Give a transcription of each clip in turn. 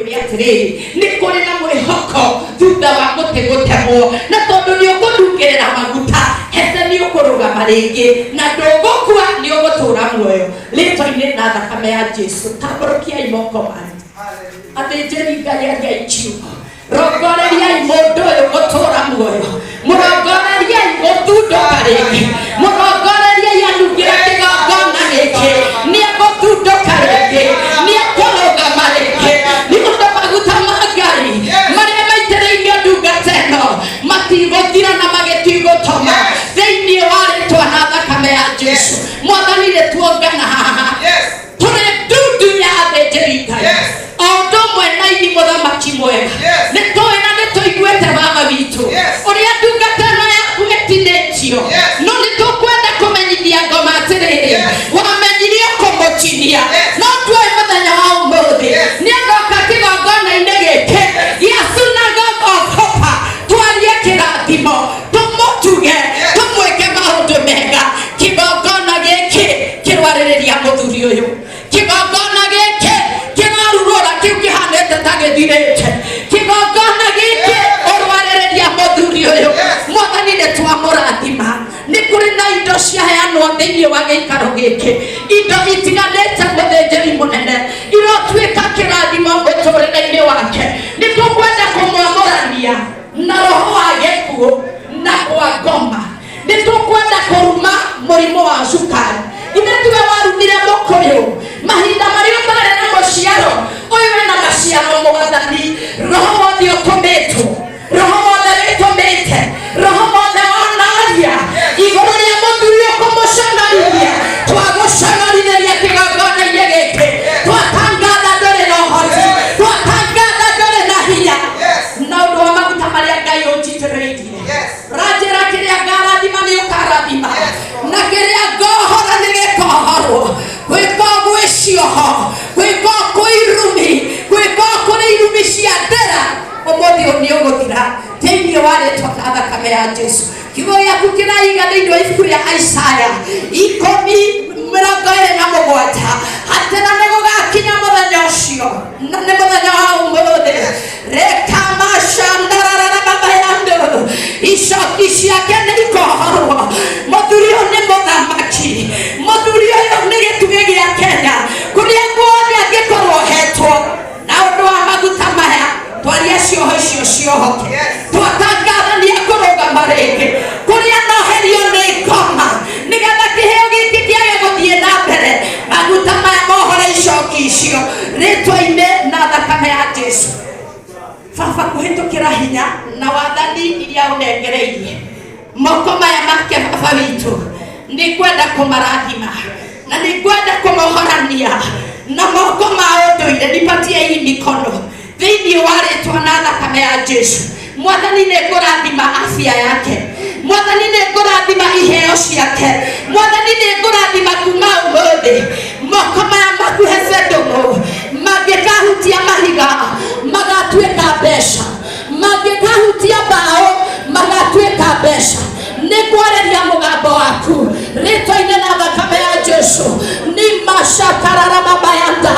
Atĩrĩrĩ, nĩ kũrĩ na mwĩhoko thutha wa mũtĩ gũtemwo, na tondũ nĩ ũkũndungĩrĩra maguta hete, nĩ ũkũrũgama rĩngĩ na ndũgũkua, nĩ ũgũtũra muoyo rĩtwa-inĩ na thakame ya Jesu. Tambũrũkiai moko manyu, athĩnjĩri Ngai, ariai kiugo. Rongoreriai mũndũ ũyũ gũtũra muoyo, mũrongoreriai gũthundũka rĩngĩ, mũrongoreriai anungĩre kĩgongona gĩkĩ. Nĩ egũthundũka rĩngĩ, nĩ ekũrũgama rĩngĩ, nĩ ũndũ maguta ma Ngai marĩa maitĩrĩirio ndungata ĩno matigũthira na magĩtigũtoma thĩinĩ wa rĩtwa na thakame ya Jesu. Mwathani, nĩ tuongana haha tũrĩ ndundu ya athĩnjĩri Ngai, o ũndũ ũmwe na ini mũthamaki mwega. Nĩ tũĩ na nĩ tũiguĩte, baba witũ, ũrĩa ndungata ĩno yaku ĩtinĩtio, no nĩ tũkwenda kũmenyithia ngoma atĩrĩrĩ, wamenyire ũkũmũtinia, no tuoĩ mũthenya wa ũmũthĩ nĩ agoka kĩgongona-inĩ gĩkĩ gĩa Synagogue of Hope, twarie kĩrathimo, tũmũtuge, tũmwĩke maũndũ mega. Kĩgongona gĩkĩ kĩrwarĩrĩria mũthuri ũyũ, kĩgongona gĩkĩ kĩrarurũra kĩu kĩhanĩte ta gĩthirĩte, kĩgongona gĩkĩ ũrwarĩrĩria mũthuri ũyũ. Mwathani, nĩ twamũrathima. Nĩ kũrĩ na indo ciaheanwo thĩinĩ wa gĩikaro gĩkĩ, indo itiganĩte. Mũthĩnjĩri mũnene, irotuĩka kĩrathimo mũtũrĩre-inĩ wake. Nĩ tũkwenda kũmwamũrania na roho wa gĩkuũ na kwa ngoma. Nĩ tũkwenda kũruma mũrimũ wa cukari. Ithe tiwe warumire mũkũyũ mahinda marĩa ũtarĩ na maciaro? Ũyũ wĩna maciaro. Mwathani, roho wothe ũtũmĩtwo, roho wothe wĩtũmĩte, roho wothe wonaria igũrũ rĩa mũthuri ũkũmũconorithia, twagũconorithĩria kĩgongona-inĩ gĩkĩ. Twatangatha ndũrĩ na ũhoti, twatangatha ndũrĩ na hinya, na ũndũ wa maguta marĩa Ngai ũnjitĩrĩirie, ranjĩra kĩrĩa ngarathima nĩ ũkarathima, na kĩrĩa ngohora nĩ gĩkohorwo. Gwĩka gwĩ cioho, gwĩka kwĩ irumi, gwĩka kũrĩ irumi cia ndĩra, ũmũthĩ ũyũ nĩ ũgũthira thĩinĩ wa rĩtwa na thakame ya Jesu. Kiugo gĩaku kĩraiga thĩinĩ wa ibuku rĩa Isaya 10:27 atĩ na nĩ gũgakinya mũthenya ũcio, na nĩ mũthenya wa ũmũthĩ, rekamashandarararababayando, icoki ciake nĩ ikohorwo. Mũthuri ũyũ nĩ mũthamaki, mũthuri ũyũ nĩ gĩtugĩ gĩa Kenya kũrĩa guothe angĩkorwo hetwo. Na ũndũ wa maguta maya, twaria cioho icio ciohoke. Twatangatha nĩ ekũrũgama rĩngĩ kũrĩa noherio nĩ ngoma, nĩgetha kĩheo gĩkĩ kĩage gũthiĩ na mbere. Maguta maya mohore icoki icio rĩtwa-inĩ na thakame ya Jesu. Baba, kũhĩtũkĩra hinya na wathani iria ũnengereirie moko maya make, baba witũ, nĩ ngwenda kũmarathima na nĩ ngwenda kũmohorania na moko ma ũndũire. Nipatie hii mikono thĩinĩ wa rĩtwa na thakame ya Jesu. Mwathani, nĩ ngũrathima afya yake. Mwathani, nĩ ngũrathima iheo ciake. Mwathani, nĩ ngũrathima kuma ũmũthĩ moko maya makuhe ndũng'ũ mangĩkahutia mahiga magatuĩka mbeca, mangĩkahutia mbaũ magatuĩka mbeca. Nĩ kwarĩria mũgambo waku rĩtwa-inĩ na thakame ya Jesu. Ni mashakararamabayanda.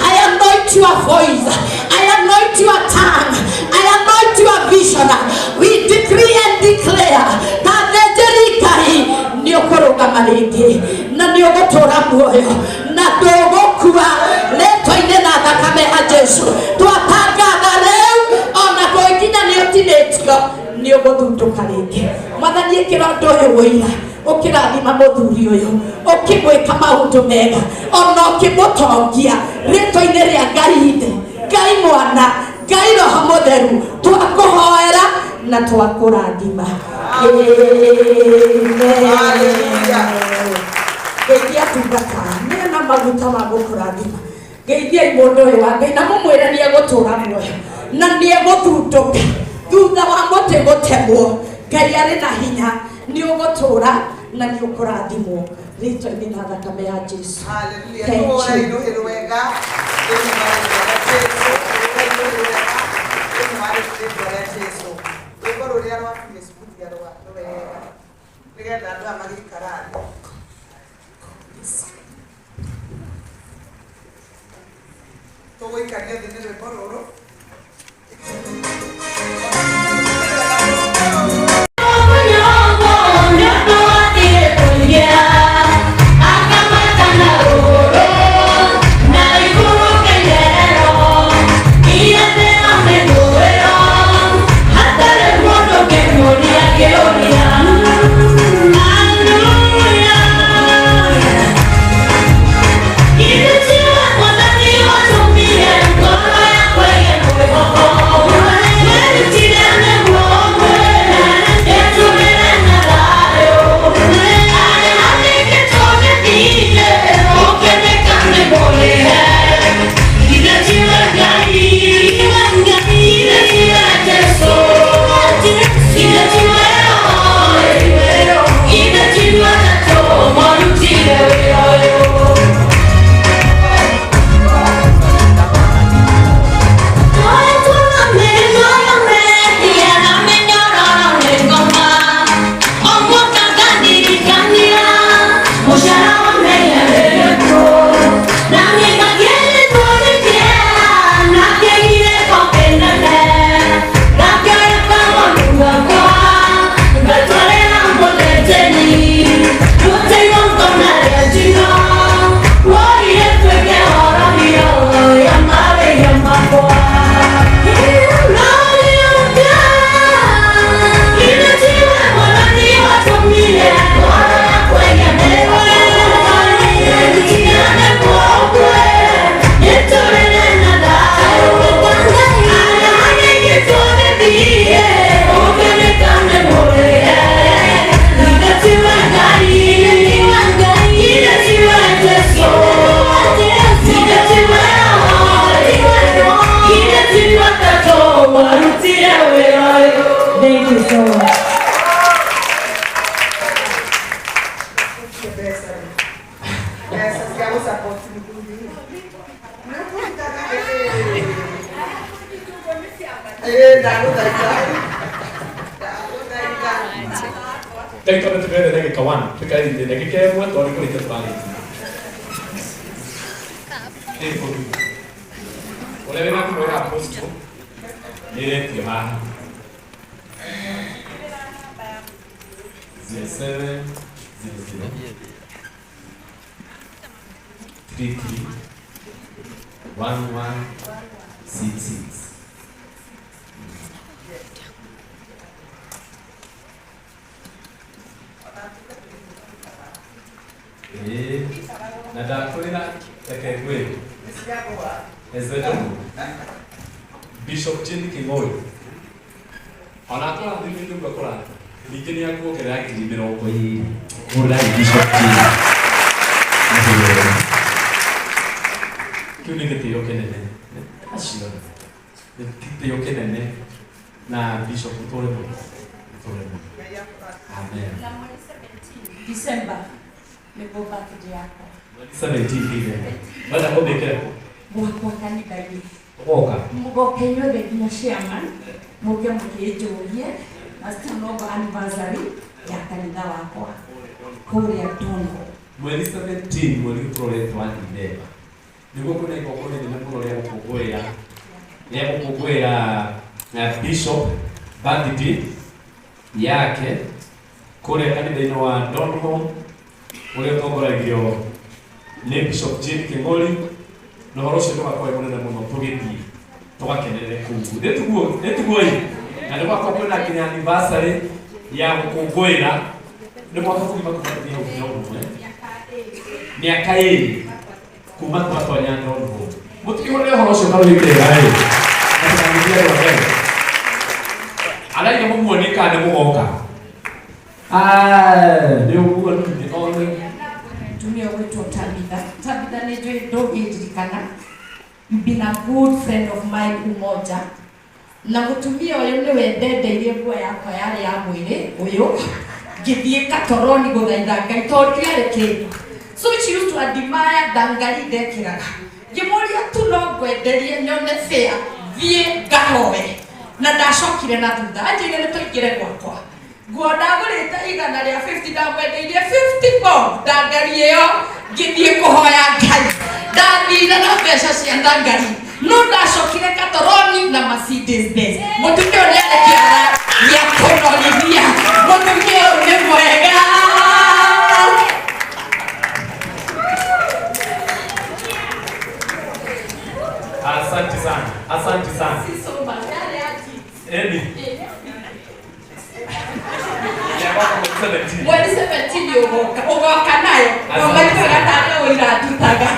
I anoint your voice, I anoint your tongue, I anoint your vision. We decree and declare ta thĩnjĩri Ngai, nĩ ũkũrũgama rĩngĩ na nĩ ũgũtũra muoyo na ndũgũkua rĩtwa-inĩ na thakame ya Jesu. Twatangatha rĩu ona kũnginya nĩ ũtinĩtio, nĩ ũgũthundũka rĩngĩ. Mwathani, ĩkĩra ũndũ ũyũ ũira, ũkĩrathima mũthuri ũyũ, ũkĩmwĩka maũndũ mega, ona ũkĩmũtongia, rĩtwa-inĩ rĩa Ngai Ithe, Ngai Mwana, Ngai Roho Mũtheru, twakũhoera na twakũrathima. Hallelujah. Ngeithia tungata nĩna maguta ma gũkũrathima. Ngeithiai mũndũ ũyũ wa Ngai na mũmwĩre nĩ egũtũra muoyo na nĩ egũthundũka thutha wa mũtĩ gũtemwo. Ngai arĩ na hinya, nĩ ũgũtũra na nĩ ũkũrathimwo rĩtwa-inĩ na thakame ya Jesu. Hallelujah. Thank you. Tũhũre rũhĩ rwega thĩinĩ wa rĩĩtwa rĩa Jesu. Tũhũre rũhĩ rwega thĩinĩ wa rĩĩtwa rĩa Jesu. Rwĩmbo rũrĩa rwa Facebook rwa rwega nĩgetha andũ aya magĩikara thĩ. Tũgũikaria thĩ nĩ rwĩmbo rũrũ. Thank you so much. Mbeca rĩ. Mbeca cia gũ-support mũthuri. Nĩũkũrutaga, ĩĩ. Ĩĩ, ndagũthaitha. Ndagũthaitha. Ndagĩka nĩ tũkere ndagĩka 1 tũkarĩtie ndagĩka ĩmwe tondũ nĩ kũrĩkia tũrarĩkia. Nĩ kũrĩ. Ũrĩa wĩna thimũ ya apostle nĩ ĩretio haha. 07 00 33 11 66. Ĩĩ, na ndakwĩra reke ngwĩre Nĩ ciagũa. Ezekiel Bishop Jane King'ori ona akũrathimire nĩguo akũrathime ningĩ nĩ akuongerera 20,000 hũrĩrai Bishop Jane. Mũhũrĩre. Kĩu nĩ gĩtĩo kĩnene acio nĩ gĩtĩo kĩnene na Bishop ũtũre mũno ũtũre mũno. Ngai akũrathime. Amen. Na mweri 17 December nĩguo birthday yakwa. 17 December wenda kũmĩkĩra kũ? Gwakwa kanitha-inĩ. Ũgoka. Mũgoke inyuothe nginya chairman mũke mũkĩnjũrie na still no anniversary ya kanitha wakwa kũrĩa Dongo. Mweri 17 mweri tũroretwo wa Dithemba nĩguo kwĩna igongona inene mũno rĩa gũkũngũĩra na Bishop birthday yake kũrĩa kanitha-inĩ wa Donholm ũrĩa ũtongoragio nĩ Bishop Jane King'ori na ũhoro ũcio ndũgakorwo wĩ mũnene mũno tũgĩthiĩ tũgakenerere kũu nĩ tiguo ĩ na nĩ gwakorwo kwĩna nginya anniversary ya gũkũngũĩra nĩ mwaka mũgima kuma tũthiĩ hau nginya ũmwe mĩaka ĩrĩ kuma twatonya Donholm mũtikĩhũrĩre ũhoro ũcio karũhĩkĩrĩra ĩ na tũkangĩthia andũ a Ngai araiga mũmuonie kana nĩ mũgoka nĩ ũguo nĩ othe. Mũtumia ũgwĩtwo Tabitha. Tabitha nĩ njũĩ ndũngĩndirikana. You've been a good friend of mine umoja. Na mũtumia ũyũ nĩwe ndendeirie nguo yakwa yarĩ ya mwĩrĩ ũyũ ngĩthiĩ katoroni gũthaitha Ngai tondũ ndiarĩ kĩndũ. So she used to admire ndangari ndekĩraga. Ngĩmũria tu no ngwenderie nyone fare thiĩ ngahoe. Na ndacokire na thutha anjĩrire nĩ tũingĩre gwakwa. Nguo ndagũrĩte 150 ndamwendeirie 50 bob ndangari ĩyo ngĩthiĩ kũhoya Ngai. Ndathire na mbeca cia ndangari no ndacokire katoroni na Mercedes Benz. Mũtumia ũyũ nĩarĩ kĩara gĩa kũnorithia. Mũtumia ũyũ nĩ mwega. Asante sana, asante sana. Si so much. Yarĩ ya jeans. Eni. Ya mwaka 17. Mweri 17 ũgoka ũgoka nayo. Asante. Ũmaikaga tarĩ ũira ndutaga.